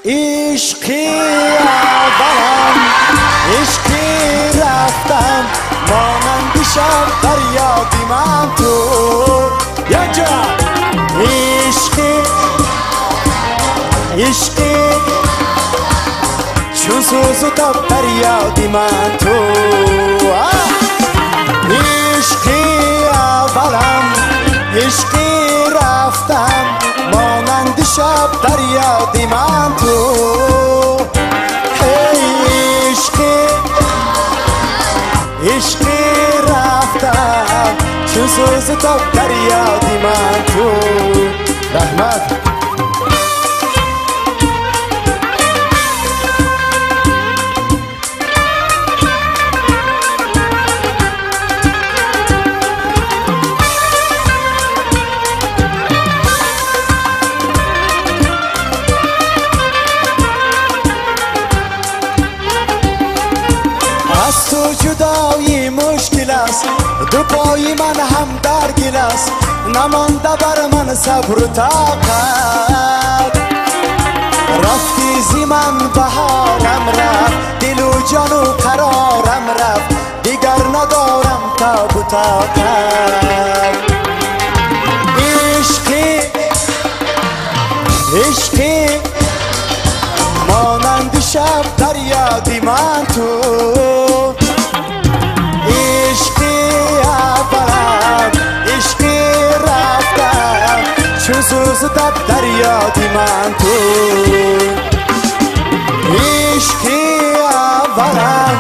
Ишқи аввалам, ишқи рафтам, монанди шаб дар ёди ман ту. Якҷо! Ишқи, ишқи чун сӯзу тоб дар ёди ман ту. Ишқи аввалам, ишқи рафтам, монанди шаб дар ёди ман ту. Эй ишқи, ишқи рафтам, чун сӯзу тоб дар ёди ман ту. Раҳмат. Аз ту ҷудоӣ мушкил аст, ду пои ман ҳам дар гил аст, намонда бар ман сабру тоқат. Рафти зи ман баҳорам рафт, дилу ҷону қарорам рафт, дигар надорам тобу тоқат. Ишқи, ишқи монанди шаб дар ёди ман ту. Ишқи аввалам, ишқи рафтам, чун сӯзу тоб дар ёди ман ту. Ишқи аввалам,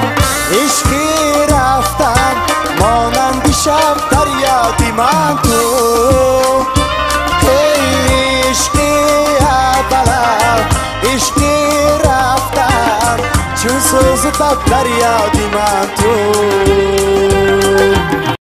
ишқи рафтам, монанди шаб дар ёди ман ту. Эй ишқи аввалам, ишқи рафтам, чун сӯзу тоб дар ёди ман ту.